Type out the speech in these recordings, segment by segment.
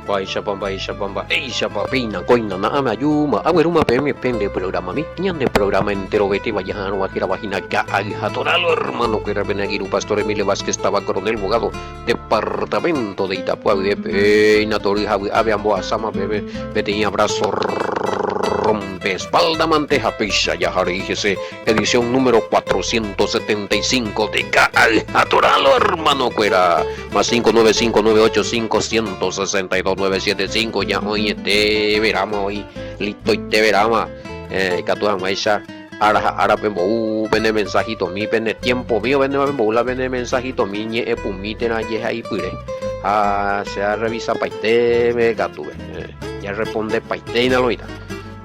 Mba'éichapa, mba'éichapa, mba'éichapa, péina kóina na'ãme ajúma, aguerúma peẽme pende programami, ñande programa enterovetéva jaha'arõva hérava hína Ka'ay ha Toralo, hermano-kuéra pene angirũ Pastor Emilio Vázquez táva Coronel Bogado, departamento de Itapúa guive, péina tory ha vy'ápe ambohasáma peẽme peteĩ abrazo rompe espalda mante ha péicha jaharei hese Edición número 475 de Ka'ay ha Toralo, hermano-kuéra. Más 595 985 162 975 ya oĩete veráma oĩ listoite veráma eh, ikatu hag̃uáicha ára ha ára pembou pene mensajitomi pene tiempo mío pene pembou la pene mensajitomi ñe'ẽpumi térã jehaipyre ha che arrevisapaite mbeguekatúpe eh, jarrespondepaite lo mitã.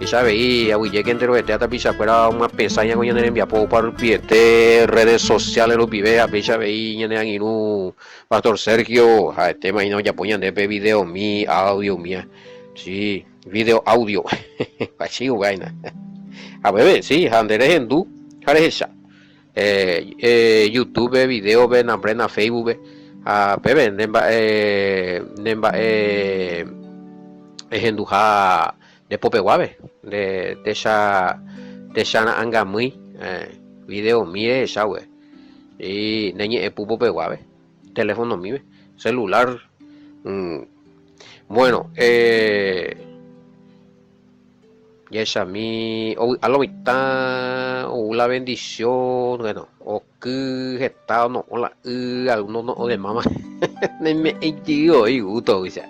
Péicha avei, aguyjéke enterovete ha tapichakuéra omyapesã ñako ñane rembiapo opa rupiete redes sociales rupive ha péicha avei ñane angirũ Pastor Sergio ha'etéma hína ojapo ñande pe videomi, audio umía. Sí, video audio. Pachy upéva Ha upépe, sí, ha nde rehendu ha rehecha. Eh, eh, YouTube-pe, video-pe, na Facebook-pe. Ha pépe nde mba'e, nde mba'e ehenduha Nde popeguápe, nde techa techa ra'angamýi videomi rehecha guie, y ne ñe'ẽpu popeguápe, telefonomípe, celular. Bueno, jahechami ovy'a lo mitã, ou la bendición, bueno, oky heta ono'õ la y, alguno ono'õ de mama, neme'ẽi jey voi gusto upéicha.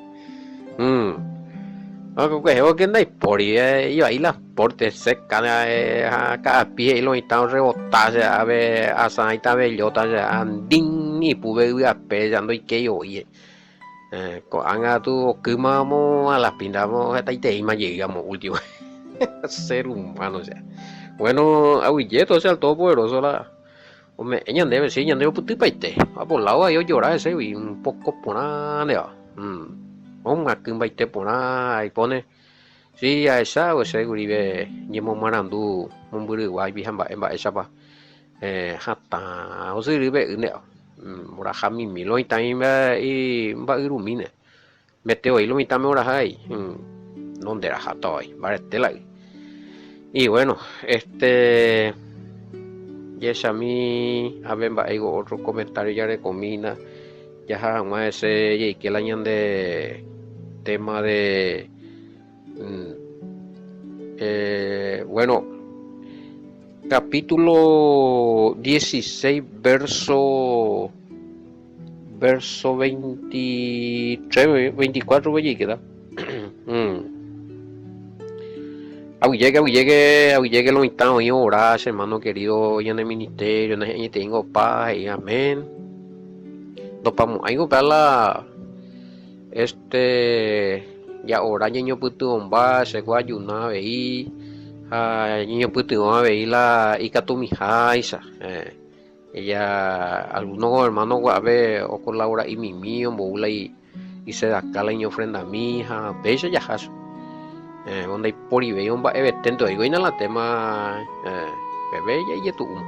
Kuehe ke ndaipóri ivai la porte seca ha ka'api he'i lo mitã orrebota che ave asãita bellota che andin ipuve yvy ape ja ndoikéi voi. Ko'ág̃a katu okýma amo a las pinta amo hetaiteíma jey amo último ser humano che. Bueno, aguyje entonces al Todopoderoso la ome'ẽ ñandéve, sí, ñande opytypaite. Ha por lado ahí ojora heségui un poco porã ndéva. Omyakỹmbaite porã aipóne. Sí, ahecha heségui ñemomarandu mombyryguáipi ha mba'e mba'éichapa. Hatã osyry pe y ndéva. Oraha mimi lo mitã imba'yrumíne. Mete voi lo mitãme oraha ai. No nde raháta voi, mbarete la y. Y bueno, este jahechami ave mba'éiko otro comentario jarekomína jaha hag̃ua hese jaike la ñande tema de eh, bueno, capítulo 16, verso verso 23, 24 pe jeikéta. Aguyjéke, aguyjéke, aguyjéke lo mitã oĩ ora, che hermano querido, ñane ministerio, nahi'añeteíngo opa, he'i amén. Ndopamo'ãiko upéva la Este ja'ora ñañopytyvõmba che ko ajuna avei ha ñañopytyvõ avei la ikatumiháicha. Eh, ella algunos hermano gua'ape ocolabora-imimi ombou la isedaka la iñofrendami ha péicha jaha che. Eh, ndaiporivéi omba'eveténte oĩko hína la tema eh, peve ja ijetu'úma.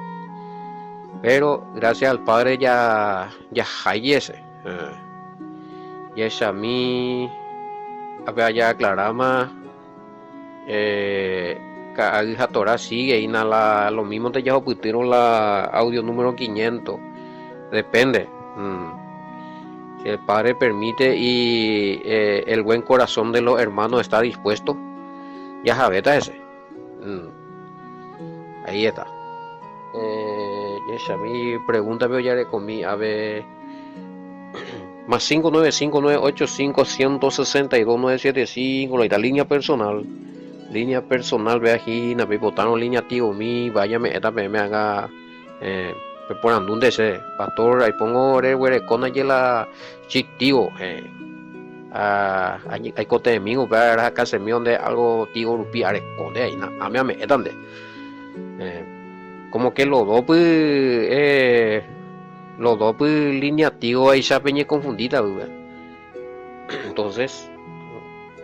Pero gracias al Padre ja jahái hese. Eh, jahechami ape ajaaclaráma eh, ka'ay ha Torá sigue hína la lo mismo te jahupytýrõ la audio número 500 depende mm. si el Padre permite y eh, el buen corazón de los hermanos está dispuesto jahavéta hese mm. ahí está eh, jahechami pregunta pe ojarekomi ave Más 595 985 162 975 la línea personal. Línea personal, vea hína, peipotárõ línea tío-mi, vaya me'ẽta peẽme ág̃a eh, peporandúnte che, pastor, aipongo ore guereko ndaje la chi tío, eh, ah, aikotevẽmi upéva rahakasemi onde algo tío rupi arekónte aína, áme ame'ẽta nde. Eh, como que los dos py, eh, Los dos py línea tío vaicha peñeconfundíta pype. Entonces,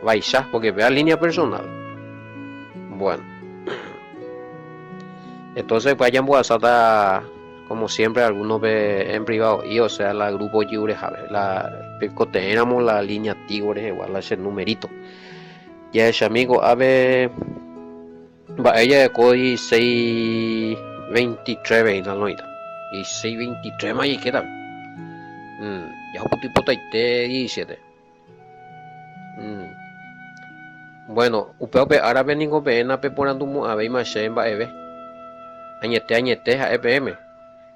vaicha, porque péva línea personal. Bueno. Entonces, pues jambohasáta Como siempre algunos pe en privado y o sea la grupo ojerurehápe la peikote'ẽramo la línea Tigo rehegua la che numerito. Jahechami ko'ápe mba'e jareko dieciséis veintitrés veína noĩta. Dieciséis veintitrés ma jaikéta. Jahupytypotaite diecisiete. Bueno, upéva upe árape niko peẽ napeporandumo'ãvéima chéve mba'eve. Añete añete ha'e peẽme,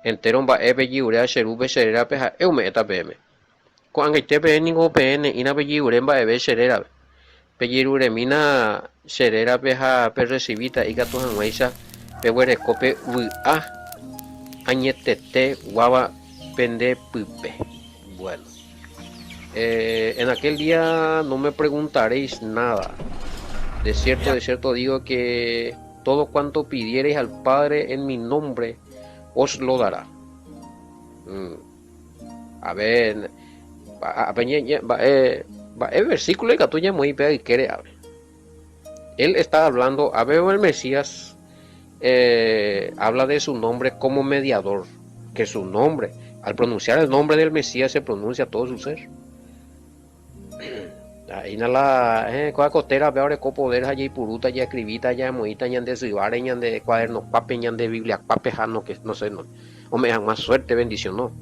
entéro mba'e pejiuréva che Rúpe che rérape ha'e ome'ẽta peẽme. Ko'ag̃aite peẽ niko peẽ ne'ĩra pejiure mba'eve che rérape. Pejeruremína che rérape ha perresivíta ikatu hag̃uáicha peguereko pe vy'a añetete guáva pende pype. Bueno. Eh, en aquel día no me preguntaréis nada. De cierto, de cierto digo que todo cuanto pidiereis al Padre en mi nombre, os lo dará. Mm. A ver, mba'e mba'e versículo ikatu ñamoĩ pe ykére ave. Él está hablando, a ver, el Mesías eh, habla de su nombre como mediador, que su nombre, al pronunciar el nombre del Mesías se pronuncia todo su ser. Aína la eh, kóa ko térape oreko poder ha jaipurúta, jaescribíta, jamoĩta ñande syváre, ñande cuaderno kuápe, ñande Biblia kuápe ha no, que, no sé, no, ome'ẽ hag̃ua suerte, bendición, no.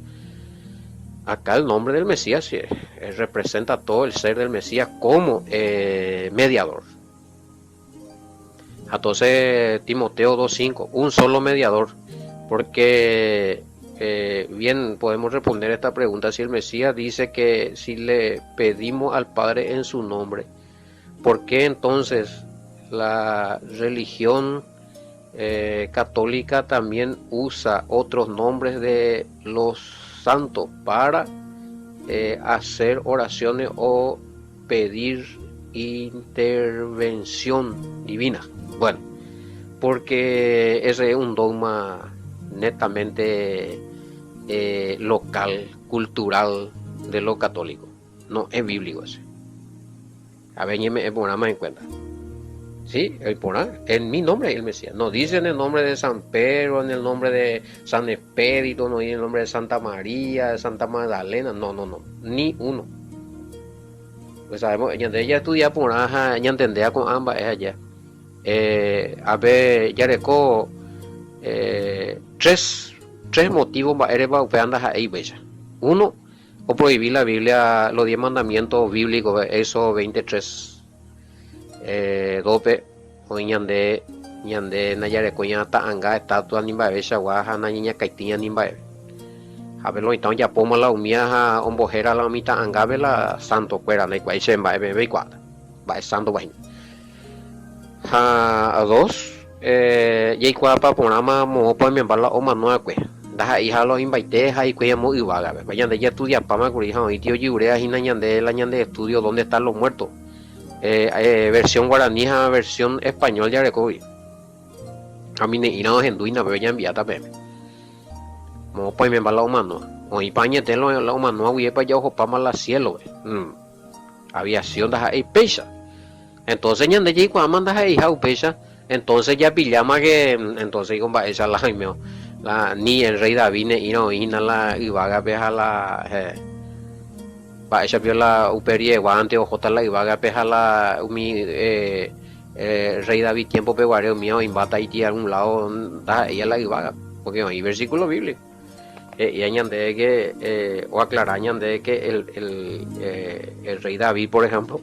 Acá el nombre del Mesías eh, representa todo el ser del Mesías como eh, mediador. Entonces Timoteo 2.5, un solo mediador, porque eh, bien podemos responder esta pregunta si el Mesías dice que si le pedimos al Padre en su nombre, ¿por qué entonces la religión eh, católica también usa otros nombres de los santos para eh, hacer oraciones o pedir intervención divina? Bueno, porque ese es un dogma netamente eh, local, cultural de lo católico. No es bíblico ese. A ver, ñeme'ẽ porã más en cuenta. Sí, el porã, en mi nombre el Mesías. No dice en el nombre de San Pedro, en el nombre de San Expedito, no dice en el nombre de Santa María, de Santa Magdalena. No, no, no, ni uno. Pues sabemos, ñande ya estudia porã ha ñantendea ko'ã mba'e aja. Eh, a ver, jareko eh, tres, tres motivos mba'érepa upéva ndaha'éi upéicha. Uno, Oproivi la Biblia los diez mandamientos bíblicos, Éxodo 23, 2-pe, oĩ ñande, ñande ndajarekói ña ta'anga, estatua ni mba'eveichagua ha nañañakaitĩva ni mba'eve. Ha pe lo mitã ojapóma la umía ha ombohéra la umi ta'angápe la santo kuéra, ndaikuaái che mba'e peẽ peikuaáta, mba'e sántopa hína. Ha dos, jaikuaapa porãma moõpa oimemba la omano va'ekue. Ndaha'eiha la oĩmbaite ha hikuái amo yvágape. Pa ñande jaestudiapáma kuri ha oĩti ojeruréva hína ñande la ñande estudio Dónde están los muertos? Versión guaraní ha versión español jarekógui. Ha umi ne'ĩra ohendúina péva ñaenviáta peẽme. Moõpa oimemba la omanóva. Oĩpa añete la omanóva guivépa ja ohopáma la cielo-pe. Aviación ndaha'éi péicha. Entonces ñande jaikuaáma ndaha'eiha upéicha, entonces japilláma que entonces iko mba'éicha la oimeo la ni el rey David ne'ĩra oĩ hína la yvágape ha la mba'éicha pio la upe rieguánte ohóta la yvágape ha la umi rey David tiempo-pe guare umíva oĩmbáta iti algún lado ndaha'éi la yvágape, porque oĩ versículo bíblico. He'i ñandéve que oaclara ñandéve que el, el, el rey David, por ejemplo,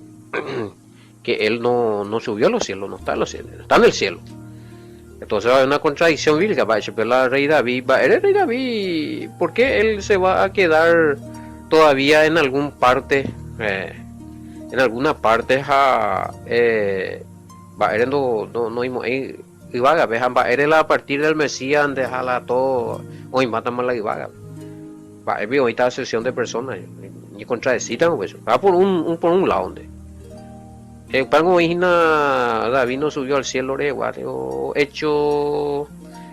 que él no, no subió a los cielos, no está en los cielos, no está en el cielo. Entonces hay una contradicción bíblica, va pero la rey David, va, el rey David, ¿por qué él se va a quedar todavía en algún parte, eh, en alguna parte, ja, eh, va, no, no, no, Yvágape, ha mba'ére la a partir del Mesías nde ha la todo oĩmbátama la yvágape. Mba'épe oĩta acepción de persona, ñekontradecítamo upéicha. Va por un, un por un lado nde. Eh, upévango oĩ hína David no subió al cielo rehegua, Hecho,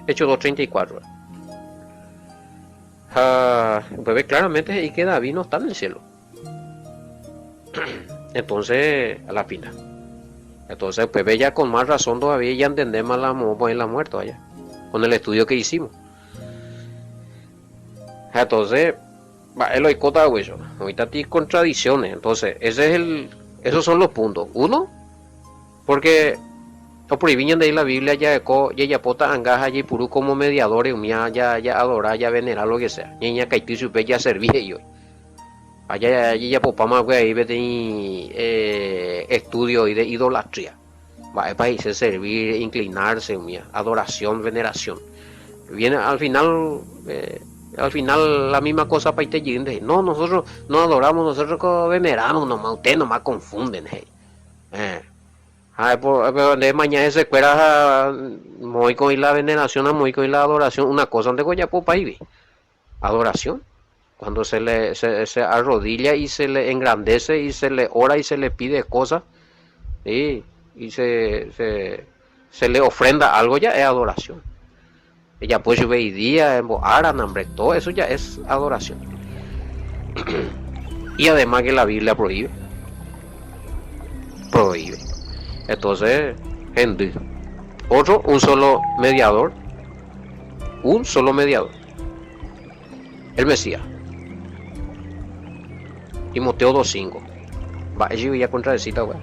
Hecho 2.34. Ha upépe claramente he'i que David no está en el cielo. Entonces, a la fina. Entonces, upépe ya con más razón todavía ya entendemos la moõpa oĩ la muerto allá, con el estudio que hicimos. Ha entonces, mba'e la oikóta haguéicha, oĩta ti contradicciones. Entonces, ese es el, esos son los puntos. Uno, porque oprohibi ñandei la Biblia jaeko jajapo ta'anga ha jaipuru como mediadores umía ja ja adora, ja venera, lo que sea. Ñañakaity chupe jaservi he'i oĩ. Ha jajapopáma va'ekue avei peteĩ estudio oĩ de idolatría. Mba'épa he'ise servir, inclinarse umía, adoración, veneración. Viene al final, al final la misma cosa paite jeýnte he'i. No, nosotros no adoramos, nosotros ko veneramos nomás, ustedes nomás confunden he'i. Ha nde emaña hesekuéra ha moõiko oĩ la veneración ha moõiko oĩ la adoración, una cosa nde ko ojapopáivi. Adoración, cuando se le se, se arrodilla y se le engrandece y se le ora y se le pide cosas, ¿sí? y se, se, se le ofrenda algo ya es adoración. Ejapo chupe idía, embo'ára, nambre, todo eso ya es adoración. Y además que la Biblia prohíbe. Prohíbe. Entonces, hendy. Otro, un solo mediador. Un solo mediador. El Mesías. Timoteo 2.5. Mba'e ya contradecita, weón.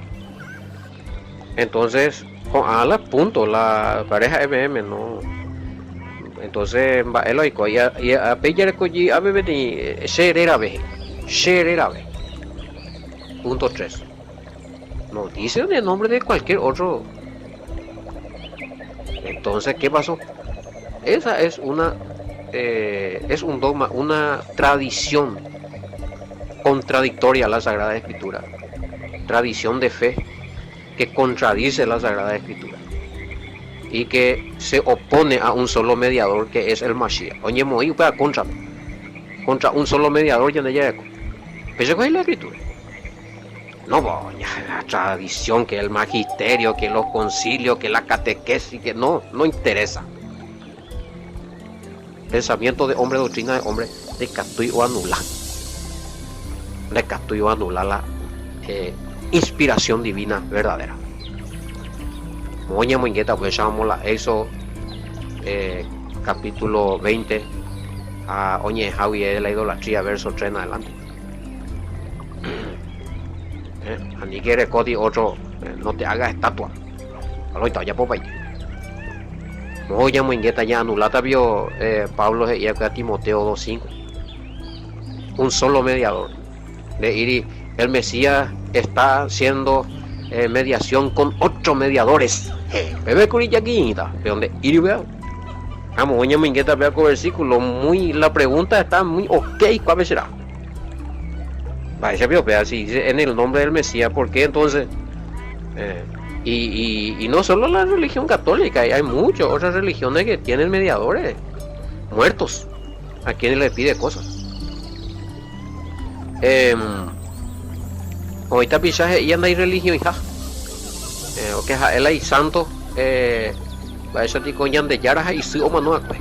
Entonces, ko'ã la punto, la pareja MM, no. Entonces, mba'e la oiko. Y ape jarekoji ave peteĩ che rérave. Che rérave. Punto 3. No dice el nombre de cualquier otro. Entonces, ¿qué pasó? Esa es una es un dogma, una tradición contradictoria a la Sagrada Escritura. Tradición de fe que contradice la Sagrada Escritura y que se opone a un solo mediador que es el Mashiach. Oñemoĩ upéva contra, contra un solo mediador Ñandejára. Péicha la Escritura. No, la tradición, que el magisterio, que los concilios, que la catequesis, que no, no interesa. Pensamiento de hombre, doctrina de hombre, ndaikatúi oanula. Ndaikatúi oanula la inspiración divina verdadera. Moña moingueta pues la Éxodo capítulo 20 a oñe'ẽhágui de la idolatría verso 3 en adelante. Ani erekóti otro, no te hagas estatua. Aloita ojapopaite. Moña moingueta ya anulata vio Pablo he'i a Timoteo 2.5. Un solo mediador. De iri, el Mesías está haciendo mediación con otros mediadores. Bebé kuriyaquita, de donde iri vea. Vamos, oña moingueta vea con versículo muy la pregunta está muy ok, ¿cuál será? Vaya, vea, si dice en el nombre del Mesías, ¿por qué entonces? Y no solo la religión católica, hay muchas otras religiones que tienen mediadores muertos a quienes les pide cosas. Ahorita pichaje y anda y religión hija. O que él hay santo, vaya tipo Ñandejára ha isy omano va'ekue.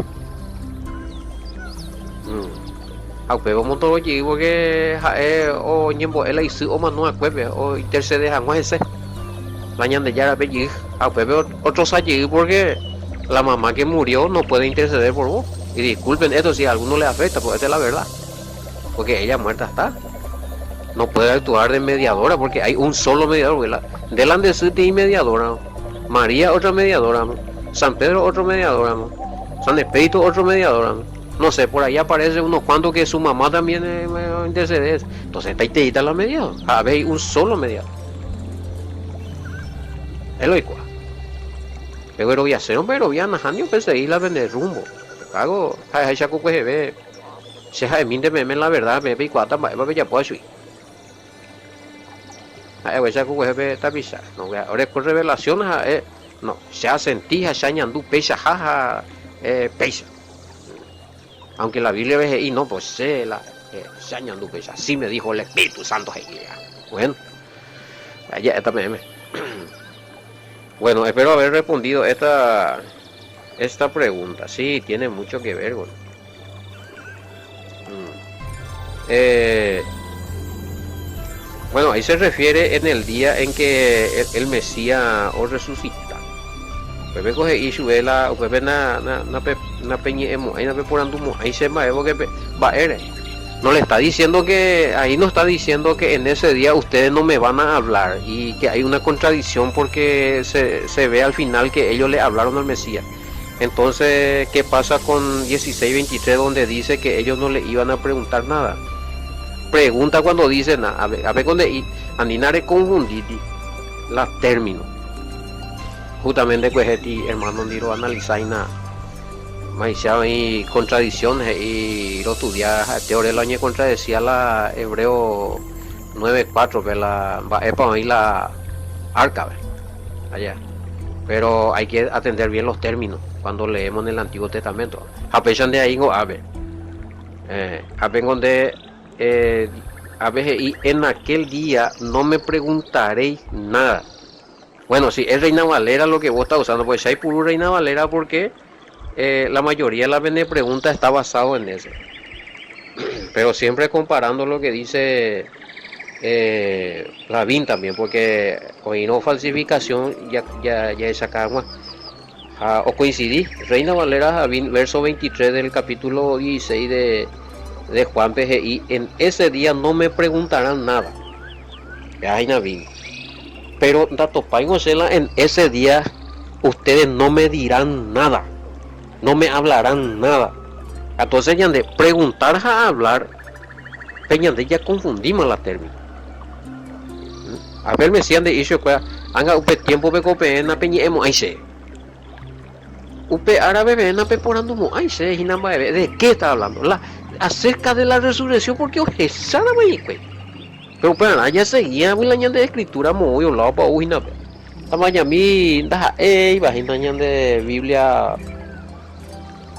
Ha upéva omotorojey porque ha'e oñembo'e la isy omano va'ekuépe ointercede hag̃ua hese la Ñandejárape jey. Ha upépe otro sajey porque la mamá que murió no puede interceder por vos. Y disculpen esto si a alguno le afecta, porque esta es la verdad. Porque ella muerta está. No puede actuar de mediadora porque hay un solo mediador. La, delante de y mediadora. María otra mediadora. San Pedro otro mediador. San Expedito otro mediador. No sé, por ahí aparece unos cuantos que su mamá también intercede. Entonces está ahí la mediadora. A ver, un solo mediador. Es lo igual. Pero voy a hacer un pero voy a perseguir la vende rumbo. Hago, ve. Se ha'emínte peẽme la verdad, peẽ peikuaáta mba'épa pejapo chui. Ha'e kuehe tapicha. No, oreko revelación ha'e no, che asentí ha che añandu péicha ha ha péicha. Aunque la Biblia ve he'i no, pues che la che añandu péicha. Así me dijo el Espíritu Santo he'i. Bueno, ja'éta peẽme. Bueno, espero haber respondido esta pregunta. Sí, tiene mucho que ver con. Bueno, ahí se refiere en el día en que el Mesías o resucita. Upépe ko he'i chupe la upépe na na na pe Napeñe'ẽmo'ãi, napeporandumo'ãi che mba'e, porque pe, mba'ére? No le está diciendo que, ahí no está diciendo que en ese día ustedes no me van a hablar y que hay una contradicción porque se, se ve al final que ellos le hablaron al Mesías. Entonces, ¿qué pasa con 16:23 donde dice que ellos no le iban a preguntar nada? Pregunta cuando dice, na, a ver, a ver, donde, anina reconfunditi la término. Justamente kueheti hermano ndi roanalisáina maicha oĩ contradicción he'i rostudia ha'ete ore la oñecontradecía la Hebreo 9:4 pe la mba'épa oĩ la arca pe allá. Pero hay que atender bien los términos cuando leemos en el Antiguo Testamento. Ha péicha nde aíngo ápe. Eh, ápengo nde eh, ápe he'i en aquel día no me preguntaréis nada. Bueno, si es Reina Valera lo que vos estás usando, pues ya hay puro Reina Valera porque eh, la mayoría de la pene pregunta está basado en eso. Pero siempre comparando lo que dice eh, Lavín también, porque hoy no falsificación ya, ya, ya es acá o coincidí, Reina Valera Javín, verso 23 del capítulo 16 de, de Juan PGI, en ese día no me preguntarán nada. Ya hay Pero ndatopáingo che la en ese día ustedes no me dirán nada, no me hablarán nada. Entonces ñande preguntar ha hablar, pe ñande ya confundimos la término. A ver Mesías nde'i chupekuéra, anga upe tiempo-pe ko peẽ napeñe'ẽmo'ãi che. Upe árape peẽ napeporandumo'ãi che hína mba'eve. De qué está hablando? La, acerca de la resurrección porque ohecháramo hikuái. Péro upearã jaseguíagui la ñande escritura moõgui oláopa ou hína pe. Tamañami ndaha'éiva hína ñande Biblia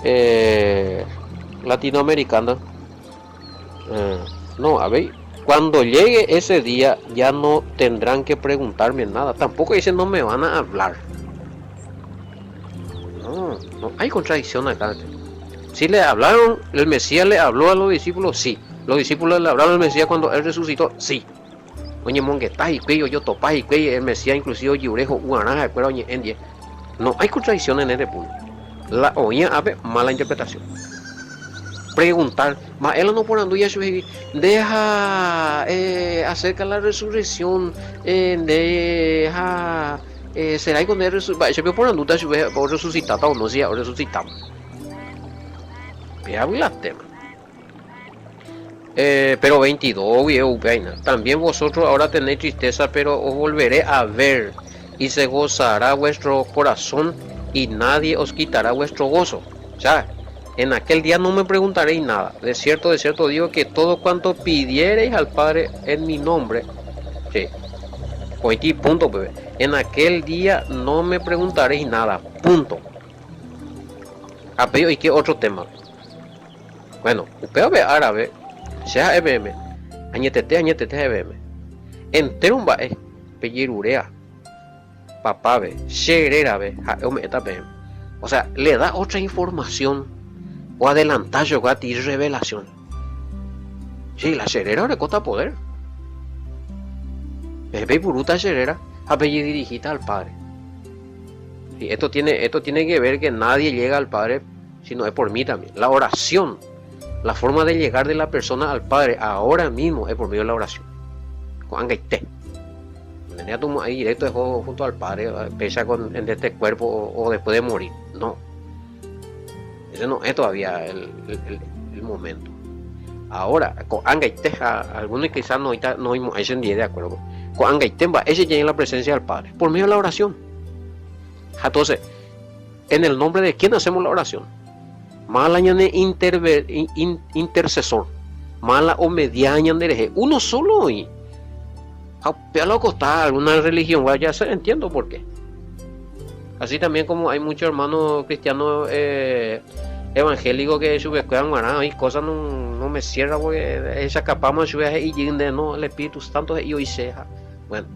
eh, latinoamericana. Eh, no, avei, cuando llegue ese día ya no tendrán que preguntarme nada. Tampoco dice no me van a hablar. No, no hay contradicción acá. Si le hablaron, el Mesías le habló a los discípulos, sí. Los discípulos le hablaron al Mesías cuando él resucitó, sí. Oñemongeta hikuái, ojotopa hikuái, el Mesías inclusive ojure ho'uarã ha'ekuéra oñe'ẽ ndie. No hay contradicción en este punto. La oĩva ápe, mala interpretación. Preguntar, mba'e la noporandúi achuhegui, nde ha eh, acerca la resurrección, eh, nde ha eh, seráiko nde resu-, mba'éicha pe oporandúta chupe orresucitáta o no si ha'e orresucitáma. Péagui la tema. Eh, pero 22 guive upéina. También vosotros ahora tenéis tristeza, pero os volveré a ver y se gozará vuestro corazón y nadie os quitará vuestro gozo. O sea, en aquel día no me preguntaréis nada. De cierto, de cierto digo que todo cuanto pidiereis al Padre en mi nombre, sí. Oiti punto, bebé. En aquel día no me preguntaréis nada. Punto. Ape oike otro tema. Bueno, upéva pe árape, che ha'e peẽme, añetete, añetete ha'e peẽme, entéro mba'e pejeruréva Papápe, che rérape, ha'e ome'ẽta peẽme. O sea, le da otra información oadelanta chugua ti revelación. Sí, la che réra orekóta poder. Peẽ peipurúta che réra ha pejedirigíta al Padre. Y esto tiene, esto tiene que ver que nadie llega al Padre sino es por mí también. La oración, la forma de llegar de la persona al Padre ahora mismo es por medio de la oración. Ko'ág̃aite. Ahí directo dejó junto al Padre, pesa con en este cuerpo o, o después de morir. No. Ese no es todavía el, el, el momento. Ahora, ko'ág̃aite, algunos quizás no no ese de acuerdo. Ko'ág̃aite mba'éicha en la presencia del Padre, por medio de la oración. Entonces, ¿en el nombre de quién hacemos la oración? Mala ñane interver, in, intercesor. Mala o media ñanderehe. Uno solo y a lo costar alguna religión, ya se entiendo por qué. Así también como hay muchos hermanos cristianos eh, evangélicos que chupekuéra hay cosas no, no me cierra porque esa capama y no el Espíritu Santo y hoy sea. Bueno,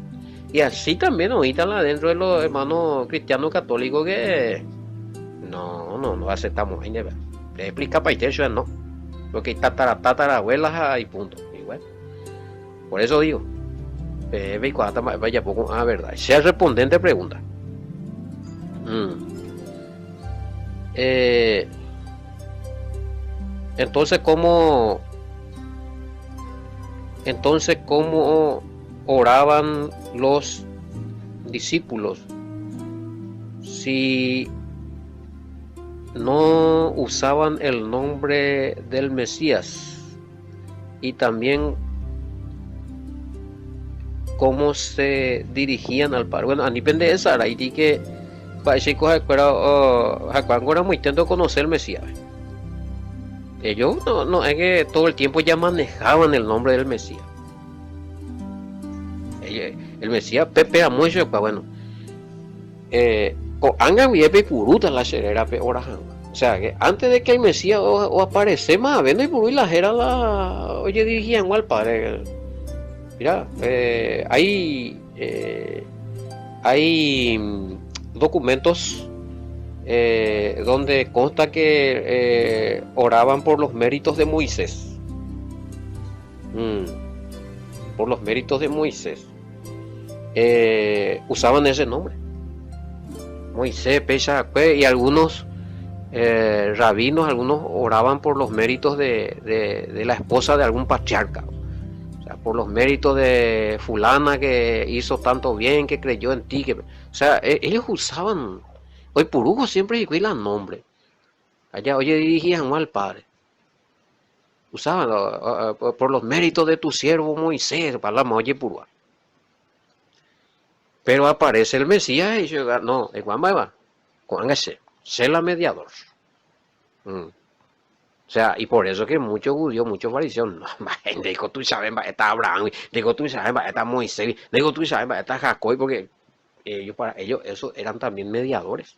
y así también ahorita dentro de los hermanos cristianos católicos que no, no, no aceptamos. Le explica para eso no. Porque tatara tatara abuela y punto. Y bueno, por eso digo, vaya poco, ah, verdad. Sea respondente pregunta. Mm. Eh, Entonces, ¿cómo, entonces, ¿cómo oraban los discípulos si no usaban el nombre del Mesías? Y también cómo se dirigían al Padre. Bueno, ani pende esa y que mba'éichaiko ha'ekuéra ha'ekuéra ramoite conocer el Mesías. Ellos no, no es que todo el tiempo ya manejaban el nombre del Mesías. El Mesías, Pepe Amuecho, bueno. Ko'ág̃a guive peipurúta la che réra peora hag̃ua. O sea, que antes de que el Mesías o aparece más, ndoipurúi la héra la ojedirigi hag̃ua al Padre. Mira, hay hay documentos donde consta que oraban por los méritos de Moisés. Por los méritos de Moisés. Usaban ese nombre. Moisés, Pesha, y algunos rabinos, algunos oraban por los méritos de la esposa de algún patriarca. O sea, por los méritos de fulana que hizo tanto bien, que creyó en ti. Que, o sea, ellos usaban, oipurugo siempre y la nombre. Allá, oye, dirigían al Padre. Usaban por los méritos de tu siervo Moisés, para la oye purua. Pero aparece el Mesías y yo, no, igual va, sé la mediador. O sea, y por eso que muchos judíos, muchos fariseos, no, digo tú sabes, está Abraham, digo tú sabes, está Moisés, digo tú sabes, está Jacob, porque ellos, para ellos, esos eran también mediadores.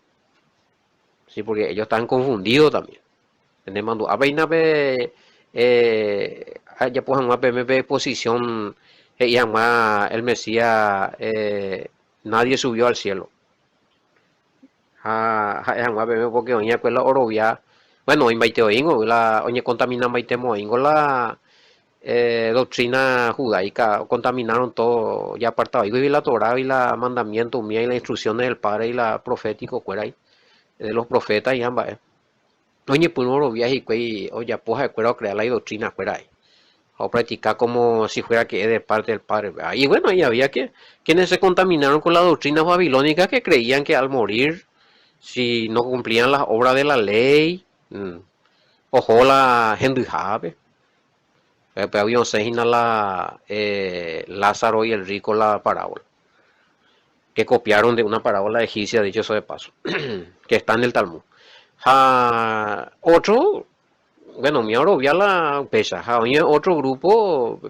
Sí, porque ellos estaban confundidos también. Mando, a pe ya pues pe posición llama el Mesías, nadie subió al cielo. Ha ha porque oña la orovia, bueno, oimbaite oingo la oñe contamina oingo la doctrina judaica, contaminaron todo, ya apartado y la Torah y la mandamiento mía y las instrucciones del Padre y la profético fuera ahí, de los profetas y ambas. Oñe pues orovia y o ya pues crear la doctrina fuera ahí o practicar como si fuera que es de parte del Padre. Y bueno, ahí había que quienes se contaminaron con la doctrina babilónica que creían que al morir, si no cumplían las obras de la ley, ojo la gente Pero había la Lázaro y el rico la parábola, que copiaron de una parábola egipcia, dicho eso de paso, que está en el Talmud. Ja, otro, bueno, mi ahora la pesa, ja, otro grupo,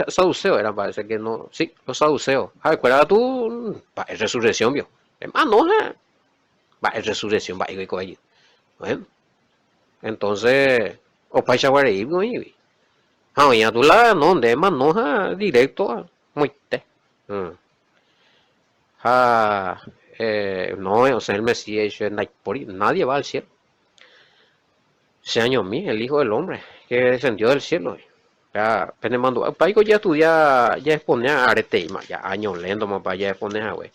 saduceo era, parece que no, sí, los saduceos. Ja, recuerda tú, es resurrección, vio. Ah, no, va, es resurrección, va, y Bueno, entonces, o paisa guareí, ha, oye, tú la, no, de más no, ja, directo, muerte. Ja, no, o sea, el Mesías, nadie va al cielo. Ese año mí, el Hijo del Hombre, que descendió del cielo. Ya, pene mando, paico ya estudia, ya expone a arete, ya años lento, más para ya expone a güey.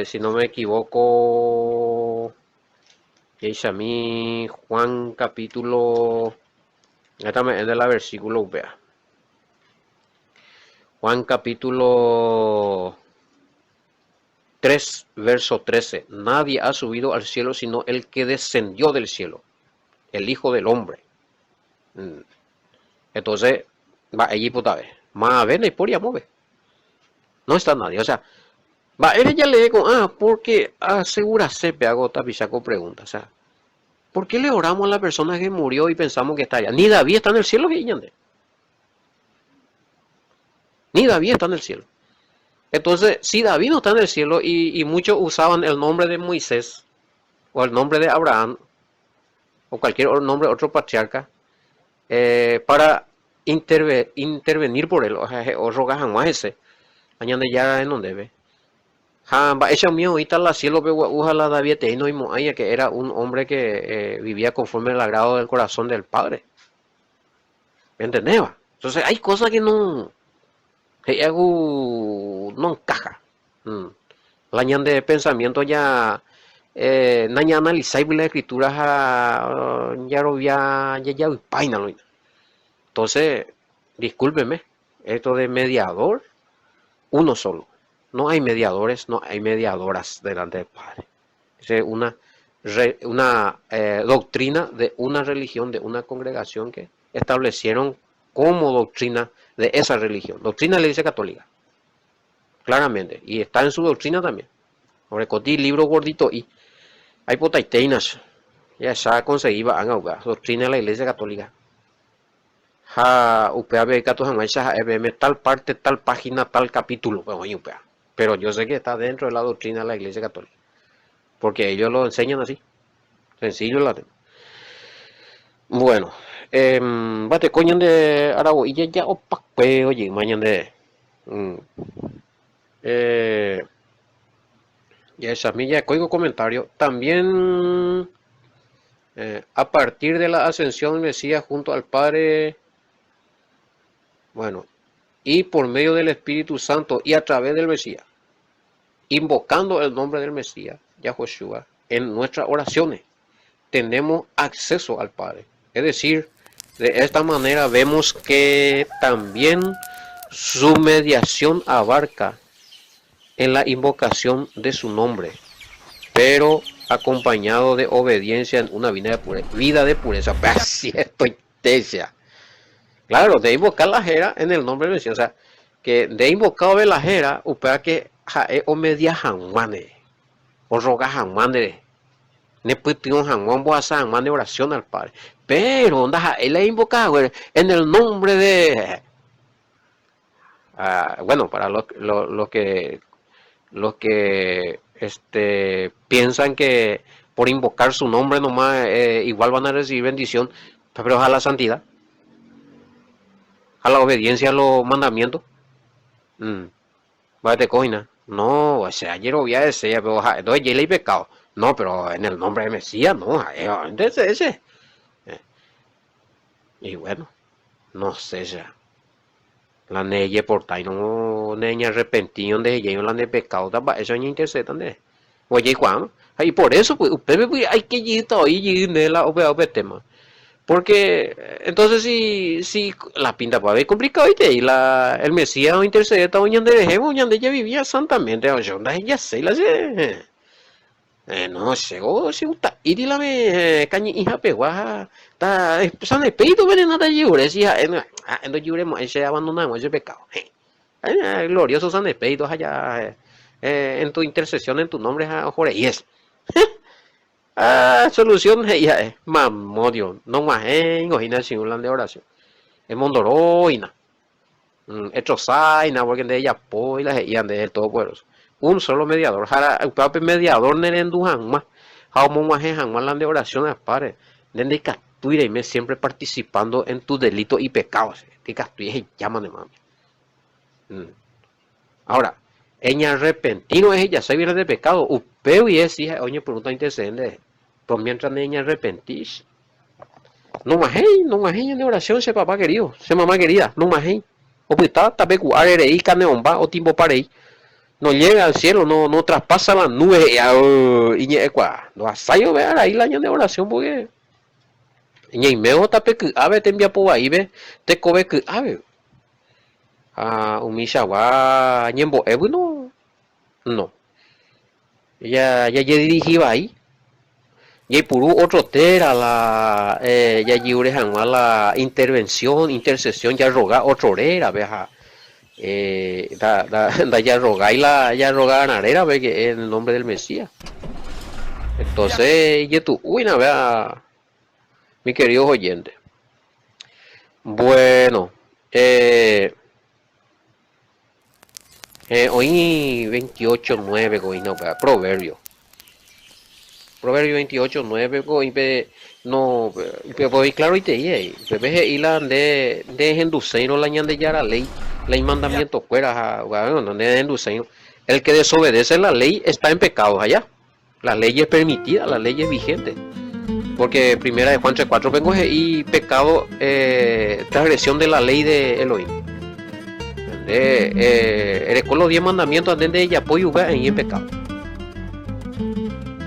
Si no me equivoco, a mí Juan capítulo, esta es de la versículo, vea. Juan capítulo 3, verso 13. Nadie ha subido al cielo sino el que descendió del cielo, el Hijo del Hombre. Entonces, va allí puta vez. Más ven y por ya mueve. No está nadie. O sea, va, él ya lee con, ah, porque asegúrase, hago tapichaco pregunta. O sea, ¿por qué le oramos a la persona que murió y pensamos que está allá? Ni David está en el cielo, Ni David está en el cielo. Entonces, si David no está en el cielo y muchos usaban el nombre de Moisés o el nombre de Abraham o cualquier nombre, otro patriarca, para intervenir por él, o sea, o rogar ese, añade ya en donde ve. Ha, mba'éicha umi oĩta la cielo pe gua'u la David no imo'ãi que era un hombre que vivía conforme al agrado del corazón del Padre. ¿Me entendés? Entonces hay cosas que no no encaja. La de pensamiento ya Nañaanalisáigui la escritura ha jarovia jajavypáina roína. Entonces, discúlpeme, esto de mediador, uno solo. No hay mediadores, no hay mediadoras delante del Padre. Esa es una, una eh, doctrina de una religión, de una congregación que establecieron como doctrina de esa religión. Doctrina de la Iglesia Católica. Claramente. Y está en su doctrina también. Orekoti libro gordito y hay potaiteinas. Ya se conseguiba Doctrina de la Iglesia Católica. Ha upévape ikatu hag̃uáicha ha'e peẽme tal parte, tal página, tal capítulo pe oĩ upéva. Pero yo sé que está dentro de la doctrina de la Iglesia Católica. Porque ellos lo enseñan así. Sencillo la tema. Bueno, eh, mbateko ñande aravo'i jaja opakue ojeyma ñande. Mm. Eh, jahechami jaekóiko comentario. También eh, a partir de la ascensión del Mesías junto al Padre, bueno, y por medio del Espíritu Santo y a través del Mesías, invocando el nombre del Mesías, Yahushua, en nuestras oraciones, tenemos acceso al Padre. Es decir, de esta manera vemos que también su mediación abarca en la invocación de su nombre, pero acompañado de obediencia en una vida de pureza. Vida de pureza. Así estoy tesia. Claro, de invocar la jera en el nombre del Mesías. O sea, que de invocado de la jera, upéva que ha'e omedia hag̃uáne, orroga hag̃ua nde nepytyvõ hag̃ua ombohasa hag̃ua nde oración al Padre. Pero ndaha'éi la invoca haguére en el nombre de Ah, bueno, para los, los, los que los que este, piensan que por invocar su nombre nomás eh, igual van a recibir bendición, pero a la santidad, a la obediencia a los mandamientos. Mm. Vale, coina. No, o sea, ayer voy a decir, pero entonces ya le pecado. No, pero en el nombre de Mesías, no, entonces ese. Eh. Y bueno, no sé ya. La ne jeportái no ne ñarrepentírõ ndehejáirõ la nde pecado ta mba'éicha oñeintereseta nde ojeikuaáma. Ha y por eso pues upépe pues aike jeýta oĩ jey nde la upéva upe tema. Porque entonces si si la pinta pues avei complicado-itei la el Mesías ointercedéta oñanderehe ñande javivía santamente ha che ndahejaséi la che. No che o che gusta'íri la me kañy'ĩha pegua ha ta San Espíritu pe nena tajyure si ha'e ha'e ndojuremo'ãi che abandona hag̃ua che pecado. Heẽ. Glorioso San Espíritu ha ja en tu intercesión en tu nombre ha oho rei hese. Ah, solución he'i ha'e, mamo Dios, nog̃uahẽingo hína che irũ la nde oración. Emondoro hína. Etrosáina porque nde ejapói la he'íva ndéve el Todopoderoso. Un solo mediador. Ha upéva pe mediador nerendu hag̃ua ha omog̃uahẽ hag̃ua la nde oración apáre, nde ndaikatúi reime siempre participando en tu delito y pecado. Ndaikatúi ehejáma ne mami. Ahora, eñarrepentírõ ehejaségui la nde pecado, upégui si ha'e oñepyrũta ointercede nderehe. Pero mientras neñarrepentís, Nog̃uahẽi, nog̃uahẽi ñane oración che papá querido, che mamá querida, nog̃uahẽi. Opyta tape ku'áre rei kane'õmba otimbopa rei. No llega al cielo, no, no traspasa la nube he'i iñe'ẽkuaa. Ndohasái ove arai la ñane oración porque ñaimévo tape ky'ápe, tembiapo vaípe, tekove ky'ápe. Ha umichagua ñembo'égui no, no. Jajedirihi vai, jaipuru ótro téra la jajeure hag̃ua la intervensión, intercesión, jarroga ótro rérape ha ndajarrogái la jarrogarã rérape que es en el nombre del Mesías. Entonces ijetu'úina vea mi queridos oyentes. Bueno, eh, Oĩ 28, 9 ko oĩna upéva, Proverbio. Proverbio 28, 9 ko oĩ pe no upéva oĩ claroitei he'i. Upépe he'i la nde ndehenduséirõ la Ñandejára léi, la imandamientokuéra ha upéva ndehenduséirõ. El que desobedece la ley está en pecado, ha ya. La ley es permitida, la ley es vigente. Porque primera de Juan 3.4 pengo he'i pecado eh, transgresión de la ley de Elohim. Nde eh, ereko los 10 mandamientos ande nde ejapói upéva eĩ en pecado.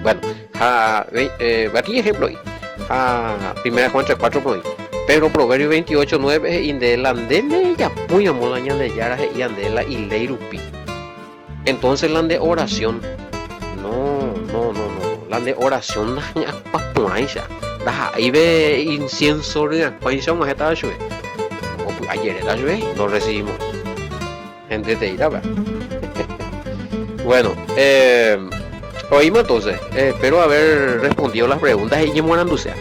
Bueno, ha peteĩ ejemplo oĩ. Ha Primera Juan 3, 4 pe oĩ. Pero Proverbios 28, 9 pe he'i nde la nde ndejapói ramo la Ñandejára he'íva nde la iléi rupi. Entonces la nde oración, no, no, no, no, la nde oración ndahy'ãpa porãicha, ndaha'éi pe incienso ryakuãicha og̃uahẽtava chupe. Ombopy'ajeréta chupe, ndorrecibimo'ãi. Henteteírapa. Bueno, eh, oĩma entonces. Eh, espero haber respondido las preguntas he'i ñemoarandusea.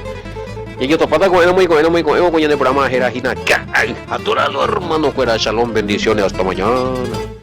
Ñañotopáta ko'ẽramo iko'ẽramo iko'ẽvo ko ñane programa héra hína Ka'ay ha Toralo hermano kuéra. Shalom, bendiciones, hasta mañana.